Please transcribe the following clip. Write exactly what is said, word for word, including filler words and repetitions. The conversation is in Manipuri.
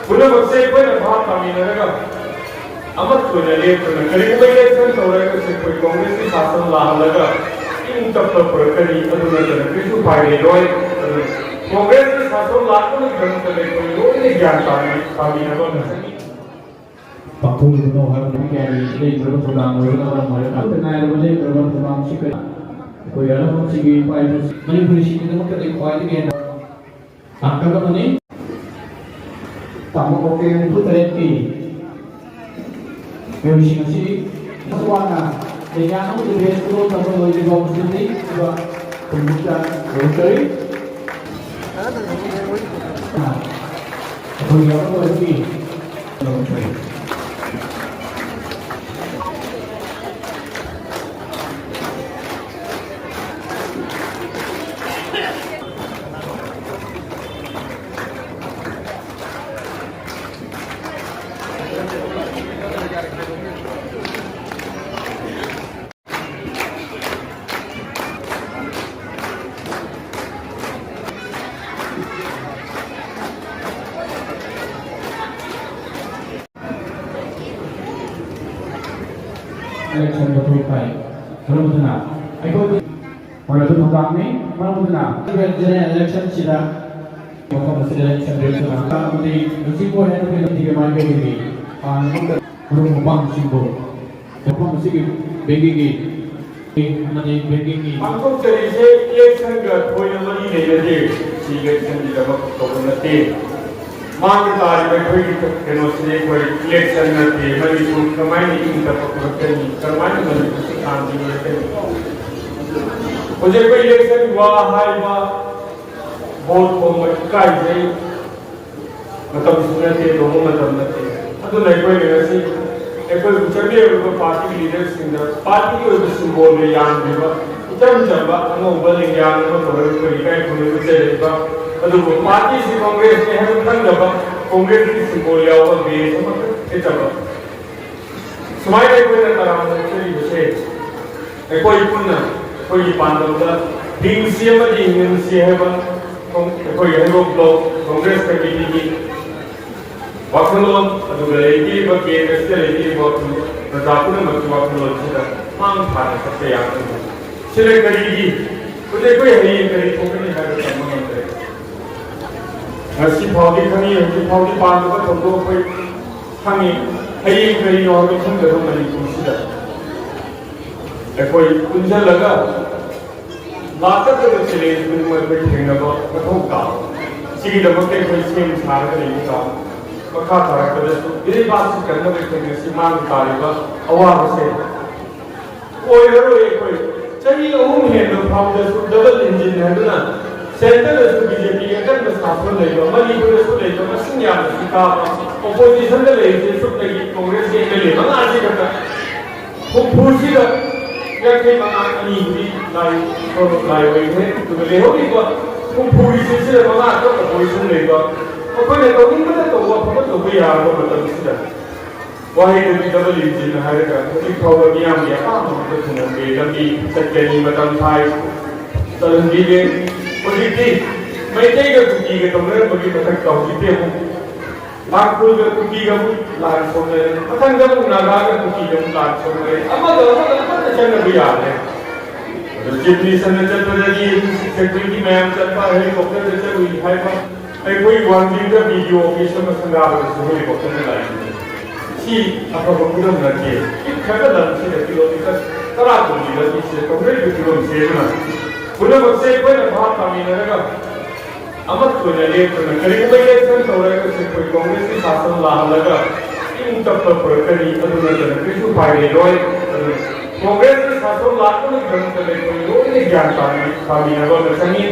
ꯄꯨꯝꯅꯃꯛꯁꯦ ꯑꯩꯈꯣꯏꯅ ꯚꯥꯞ ꯇꯥꯃꯤꯟꯅꯔꯒ ꯑꯃꯠꯇ ꯑꯣꯏꯅ ꯂꯦꯞꯇꯨꯅ ꯀꯔꯤꯒꯨꯝꯕ ꯏꯂꯦꯛꯁꯟ ꯇꯧꯔꯒꯁꯨ ꯑꯩꯈꯣꯏ ꯀꯣꯡꯒ꯭ꯔꯦꯁꯀꯤ ꯁꯥꯁꯟ ꯂꯥꯛꯍꯜꯂꯒ ꯏꯪ ꯇꯞꯄ ꯄꯨꯔꯛꯀꯅꯤ, ꯑꯗꯨ ꯅꯠꯇꯅ ꯀꯔꯤꯁꯨ ꯎꯄꯥꯏ ꯂꯩꯔꯣꯏ꯫ ꯑꯗꯨꯅ ꯀꯣꯡꯒ꯭ꯔꯦꯁꯀꯤ ꯁꯥꯁꯟ ꯂꯥꯛꯄꯒꯤꯗꯃꯛꯇ ꯑꯩꯈꯣꯏ ꯂꯣꯏꯅ ꯒ꯭ꯌꯥꯟ ꯇꯥꯃꯤ-, ꯇꯥꯃꯤꯟꯅꯕ ꯑꯃ ꯆꯪꯏ꯫ ꯄꯥꯡꯊꯣꯛꯂꯤꯕꯅꯣ ꯍꯥꯏꯕꯗꯨ ꯀꯌꯥꯒꯤ ꯂꯩꯈ꯭ꯔꯕ ꯊꯧꯗꯥꯡ ꯑꯣꯏꯕꯅ ꯃꯔꯝ ꯑꯣꯏꯔꯒ ꯑꯃꯠꯇ ꯉꯥꯏꯔꯕ ꯂꯦꯞꯈ꯭ꯔꯕ ꯊꯧꯗꯥꯡꯁꯤ ꯀꯔꯤ? ꯑꯩꯈꯣꯏ ꯑꯅꯧꯕꯁꯤꯒꯤ ꯏꯄꯥ ꯏꯄꯨꯁꯤꯡ ꯃꯅꯤꯄꯨꯔꯤꯁꯤꯡꯒꯤꯗꯃꯛꯇꯗꯤ ꯈ꯭ꯋꯥꯏꯗꯒꯤ ꯍꯦꯟꯅ ꯇꯥꯡꯀꯛ ꯑꯃꯅꯤ꯫ ꯇꯥꯡꯀꯛ ꯃꯈꯣꯏ ꯅꯤꯐꯨ ꯇꯔꯦꯠꯀꯤ ꯃꯤꯑꯣꯏꯁꯤꯡ ꯑꯁꯤ ꯋꯥꯅ ꯂꯩꯉꯥꯛ ꯑꯃꯗꯤ ꯐꯦꯁ ꯄꯨꯂꯣ ꯇꯝꯕ ꯂꯣꯏꯗ꯭ꯔꯤꯕ ꯃꯁꯤꯡꯅꯤ꯫ ꯑꯗꯨꯒ ꯈꯨꯟꯃꯨꯛꯇ ꯂꯧꯔꯛꯆꯔꯤ꯫ ꯑꯩꯈꯣꯏꯒꯤ ꯑꯃ ꯑꯣꯏꯕꯒꯤ ꯂꯧꯔꯛꯆꯔꯤ꯫ ꯏꯂꯦꯛꯁꯟ ꯃꯊꯧ ꯇꯥꯏ꯫ ꯃꯔꯝ ꯑꯗꯨꯅ ꯑꯩꯈꯣꯏ ꯃꯔꯝ ꯑꯗꯨ ꯊꯧꯗꯥꯡꯅꯤ꯫ ꯃꯔꯝ ꯑꯗꯨꯅ ꯖꯦꯅꯔꯦꯜ ꯏꯂꯦꯛꯁꯟꯁꯤꯗ ꯃꯐꯝ ꯑꯁꯤꯗ ꯏꯂꯦꯛꯁꯟ ꯗ꯭ꯔꯦꯁ ꯑꯃꯗꯤ ꯍꯧꯖꯤꯛ ꯑꯣꯏꯅ ꯑꯩꯈꯣꯏ ꯂꯝꯖꯤꯡꯒꯤ ꯃꯥꯏꯀꯩꯗꯒꯤ ꯍꯥꯟꯅꯃꯛꯇ ꯃꯔꯨꯞ ꯃꯄꯥꯡꯁꯤꯡꯕꯨ ꯃꯐꯝ ꯑꯁꯤꯒꯤ ꯕꯦꯡꯒꯤꯒꯤ ꯑꯃꯗꯤ ꯕꯦꯡꯒꯤꯒꯤ ꯄꯥꯡꯊꯣꯛꯆꯔꯤꯁꯦ ꯏꯂꯦꯛꯁꯟꯒ ꯊꯣꯏꯅ ꯃꯔꯤ ꯂꯩꯅꯗꯦ꯫ ꯁꯤ ꯏꯂꯦꯛꯁꯟꯒꯤꯗꯃꯛ ꯇꯧꯕ ꯅꯠꯇꯦ꯫ ꯃꯥꯒꯤ ꯇꯥꯔꯤꯕ ꯑꯩꯈꯣꯏꯒꯤ ꯀꯩꯅꯣꯁꯤꯗꯤ ꯑꯩꯈꯣꯏ ꯏꯂꯦꯛꯁꯟ ꯅꯠꯇꯦ꯫ ꯃꯅꯤꯄꯨꯔ ꯀꯃꯥꯏꯅ ꯏꯪ ꯇꯞꯄ ꯄꯨꯔꯛꯀꯅꯤ? ꯀꯃꯥꯏꯅ ꯃꯅꯤꯄꯨꯔꯁꯤ ꯇꯥꯟꯕ ꯌꯧꯔꯛꯀꯅꯤ? ꯍꯧꯖꯤꯛ ꯑꯩꯈꯣꯏ ꯏꯂꯦꯛꯁꯟ ꯋꯥ ꯍꯥꯏꯕ, ꯚꯣꯠ ꯈꯣꯝꯕ ꯏꯀꯥꯏꯖꯩ꯫ ꯃꯇꯝꯁꯨ ꯅꯠꯇꯦ, ꯇꯧꯕ ꯃꯇꯝ ꯅꯠꯇꯦ꯫ ꯑꯗꯨꯅ ꯑꯩꯈꯣꯏꯅ ꯉꯁꯤ ꯑꯩꯈꯣꯏꯕꯨ ꯆꯠꯃꯤꯟꯅꯔꯤꯕ ꯄꯥꯔꯇꯤꯒꯤ ꯂꯤꯗꯔꯁꯤꯡꯗ ꯄꯥꯔꯇꯤꯒꯤ ꯑꯣꯏꯕ ꯁꯤꯝꯕꯣꯜꯗ ꯌꯥꯟꯗ꯭ꯔꯤꯕ ꯏꯆꯝ ꯆꯝꯕ ꯑꯉꯧꯕ ꯂꯦꯡꯌꯥꯟ ꯑꯃ ꯇꯧꯔꯒ ꯑꯩꯈꯣꯏ ꯏꯀꯥꯏ ꯈꯨꯝꯅꯕ ꯆꯦꯜꯂꯛꯏꯕ, ꯑꯗꯨꯕꯨ ꯄꯥꯔꯇꯤꯁꯤ ꯀꯣꯡꯒ꯭ꯔꯦꯁꯅꯤ ꯍꯥꯏꯕ ꯈꯪꯗꯕ, ꯀꯣꯡꯒ꯭ꯔꯦꯁꯀꯤ ꯁꯤꯝꯕꯣꯜ ꯌꯥꯎꯕ ꯕꯦꯁ ꯑꯃꯈꯛ ꯁꯦꯠꯆꯕ, ꯁꯨꯃꯥꯏꯅ ꯑꯩꯈꯣꯏꯅ ꯇꯔꯥꯝꯅ ꯑꯣꯛꯆꯔꯤꯕꯁꯦ, ꯑꯩꯈꯣꯏ ꯄꯨꯟꯅ ꯑꯩꯈꯣꯏꯒꯤ ꯄꯥꯟꯗꯝꯗ ꯍꯤꯡꯁꯤ ꯑꯃꯗꯤ ꯍꯤꯡꯃꯤꯟꯁꯤ ꯍꯥꯏꯕ ꯑꯩꯈꯣꯏꯒꯤ ꯍꯩꯔꯣꯛ ꯕ꯭ꯂꯣꯛ ꯀꯣꯡꯒ꯭ꯔꯦꯁ ꯀꯃꯤꯇꯤꯒꯤ ꯋꯥꯈꯜꯂꯣꯟ ꯑꯗꯨꯒ ꯂꯩꯕꯤꯔꯤꯕ ꯀꯦꯟꯗ꯭ꯔꯁꯤꯗ ꯂꯩꯕꯤꯔꯤꯕ ꯄ꯭ꯔꯖꯥ ꯄꯨꯝꯅꯃꯛꯀꯤ ꯋꯥꯈꯜꯂꯣꯟꯁꯤꯗ ꯃꯥꯡ ꯊꯥꯅ ꯆꯠꯄ ꯌꯥꯒꯅꯤ꯫ ꯁꯤꯗ ꯀꯔꯤꯒꯤ, ꯍꯧꯖꯤꯛ ꯑꯩꯈꯣꯏ ꯍꯌꯦꯡ ꯀꯔꯤ ꯊꯣꯛꯀꯅꯤ ꯍꯥꯏꯕ ꯇꯝꯕ ꯉꯝꯗ꯭ꯔꯦ꯫ ꯉꯁꯤ ꯐꯥꯎꯗꯤ ꯈꯪꯉꯤ, ꯍꯧꯖꯤꯛ ꯐꯥꯎꯗꯤ ꯄꯥꯟꯗꯕ ꯊꯧꯗꯣꯛ ꯑꯩꯈꯣꯏ ꯈꯪꯉꯤ꯫ ꯍꯌꯦꯡ ꯀꯔꯤꯅꯣ ꯍꯥꯏꯕ ꯈꯪꯗꯕ ꯃꯅꯤꯄꯨꯔꯁꯤꯗ ꯑꯩꯈꯣꯏ ꯄꯨꯟꯁꯤꯜꯂꯒ ꯂꯥꯛꯀꯗꯕ ꯆꯦꯂꯦꯟꯖ ꯈꯨꯗꯤꯡꯃꯛ ꯑꯩꯈꯣꯏ ꯊꯦꯡꯅꯕ ꯃꯊꯧ ꯇꯥꯕ꯫ ꯁꯤꯒꯤꯗꯃꯛꯇ ꯑꯩꯈꯣꯏ ꯁꯦꯝ ꯁꯥꯔꯒ ꯂꯩꯕ ꯇꯥꯕ꯫ ꯃꯈꯥ ꯇꯥꯔꯛꯄꯗꯁꯨ ꯏꯔꯩꯕꯥꯛꯁꯤ ꯀꯟꯅꯕ ꯑꯩꯈꯣꯏ ꯉꯁꯤ ꯃꯥꯡ ꯇꯥꯔꯤꯕ ꯑꯋꯥꯕꯁꯦ ꯑꯣꯏꯔꯔꯣꯏ꯫ ꯑꯩꯈꯣꯏ ꯆꯍꯤ ꯑꯍꯨꯝ ꯍꯦꯟꯕ ꯐꯥꯎꯗꯁꯨ ꯗꯕꯜ ꯏꯟꯖꯤꯟ ꯍꯥꯏꯗꯨꯅ ꯁꯦꯟꯇꯔꯗꯁꯨ ꯕꯤ ꯖꯦ ꯄꯤ ꯑꯀꯟꯕ ꯁꯥꯐꯨ ꯂꯩꯕ, ꯃꯅꯤꯄꯨꯔꯗꯁꯨ ꯂꯩꯕ, ꯃꯁꯤꯡ ꯌꯥꯝꯅꯁꯨ ꯀꯥꯕ, ꯑꯣꯄꯣꯖꯤꯁꯟꯗ ꯂꯩꯔꯤꯁꯦ ꯁꯨꯞꯅꯒꯤ ꯀꯣꯡꯒ꯭ꯔꯦꯁꯀꯤ ꯑꯦꯝ ꯑꯦꯜ ꯑꯦ ꯃꯉꯥꯁꯤ ꯈꯛꯇ꯫ ꯍꯨꯝꯐꯨꯁꯤꯗ ꯌꯥꯡꯈꯩ ꯃꯉꯥ ꯑꯅꯤꯕꯨꯗꯤ ꯂꯥꯏ ꯂꯥꯏ ꯑꯣꯏꯈ꯭ꯔꯦ꯫ ꯑꯗꯨꯒ ꯂꯩꯍꯧꯔꯤꯕ ꯍꯨꯝꯐꯨꯒꯤ ꯁꯤꯁꯤꯗ ꯃꯉꯥ ꯈꯛ ꯑꯣꯄꯣꯖꯤꯁꯟ ꯂꯩꯕ, ꯃꯈꯣꯏꯅ ꯇꯧꯅꯤꯡꯕꯗ ꯇꯧꯕ ꯑꯐꯕ ꯇꯧꯕ ꯌꯥꯔꯕ ꯃꯇꯝꯁꯤꯗ ꯋꯥꯍꯩꯗꯨꯗꯤ ꯗꯕꯜ ꯏꯟꯖꯤꯟ ꯍꯥꯏꯔꯒ ꯍꯧꯖꯤꯛ ꯐꯥꯎꯕ ꯃꯤꯌꯥꯝꯒꯤ ꯑꯄꯥꯝꯕ ꯑꯃꯠꯇ ꯊꯨꯡꯍꯟꯗꯦ꯫ ꯂꯝꯕꯤ ꯆꯠꯀꯅꯤ ꯃꯇꯝ ꯊꯥꯏ ꯆꯜꯍꯟꯕꯤꯗꯦ꯫ ꯍꯧꯖꯤꯛꯇꯤ ꯃꯩꯇꯩꯒ ꯀꯨꯀꯤꯒ ꯇꯧꯅꯔꯝꯕꯒꯤ ꯃꯊꯛꯇ ꯍꯧꯖꯤꯛꯇꯤ ꯑꯃꯨꯛ ꯇꯥꯡꯈꯨꯜꯒ ꯀꯨꯀꯤꯒ ꯑꯃꯨꯛ ꯂꯥꯟ ꯁꯣꯛꯅꯔꯦ꯫ ꯃꯊꯪꯗ ꯑꯃꯨꯛ ꯅꯥꯒꯥꯒ ꯀꯨꯀꯤꯒ ꯑꯃꯨꯛ ꯂꯥꯟ ꯁꯣꯛꯅꯔꯦ꯫ ꯑꯃꯒ ꯑꯃꯒ ꯑꯃꯠꯇ ꯆꯪꯅꯕ ꯌꯥꯗ꯭ꯔꯦ꯫ ꯑꯗꯣ ꯆꯤꯐ ꯃꯤꯅꯤꯁꯇꯔꯅ ꯆꯠꯄꯗꯗꯤ ꯁꯦꯀ꯭ꯌꯨꯔꯤꯇꯤ ꯃꯌꯥꯝ ꯆꯠꯄ, ꯍꯦꯂꯤꯀꯣꯞꯇꯔꯗ ꯆꯠꯂꯨꯏ ꯍꯥꯏꯕ꯫ ꯑꯩꯈꯣꯏ ꯋꯥꯡꯖꯤꯡꯗ ꯕꯤ ꯗꯤ ꯑꯣ ꯑꯣꯐꯤꯁ ꯑꯃ ꯁꯪꯒꯥꯕꯗꯁꯨ ꯍꯦꯂꯤꯀꯣꯞꯇꯔꯗ ꯂꯥꯛꯏ꯫ ꯁꯤ ꯑꯐꯕ ꯈꯨꯗꯝ ꯅꯠꯇꯦ꯫ ꯄꯤꯛꯈ꯭ꯔꯕ ꯂꯝꯁꯤꯗ ꯀꯤꯂꯣꯃꯤꯇꯔ ꯇꯔꯥ ꯀꯨꯟꯒꯤ ꯂꯝꯕꯤꯁꯤꯗ ꯇꯧꯅꯔꯤꯕ ꯐꯤꯕꯝꯁꯦ꯫ ꯑꯗꯨꯅ ꯄꯨꯝꯅꯃꯛꯁꯦ ꯑꯩꯈꯣꯏꯅ ꯚꯥꯞ ꯇꯥꯃꯤꯟꯅꯔꯒ ꯑꯃꯠꯇ ꯑꯣꯏꯅ ꯂꯦꯞꯇꯨꯅ ꯀꯔꯤꯒꯨꯝꯕ ꯏꯂꯦꯛꯁꯟ ꯇꯧꯔꯒꯁꯨ ꯑꯩꯈꯣꯏ ꯀꯣꯡꯒ꯭ꯔꯦꯁꯀꯤ ꯁꯥꯁꯟ ꯂꯥꯛꯍꯜꯂꯒ ꯏꯪ ꯇꯞꯄ ꯄꯨꯔꯛꯀꯅꯤ꯫ ꯑꯗꯨ ꯅꯠꯇꯅ ꯀꯔꯤꯁꯨ ꯎꯄꯥꯏ ꯂꯩꯔꯣꯏ꯫ ꯑꯗꯨꯅ ꯀꯣꯡꯒ꯭ꯔꯦꯁꯀꯤ ꯁꯥꯁꯟ ꯂꯥꯛꯅꯕꯒꯤꯗꯃꯛꯇ ꯑꯩꯈꯣꯏ ꯂꯣꯏꯅ ꯒ꯭ꯌꯥꯟ ꯇꯥꯃꯤ-, ꯇꯥꯃꯤꯟꯅꯕ ꯑꯃ ꯆꯪꯉꯤ꯫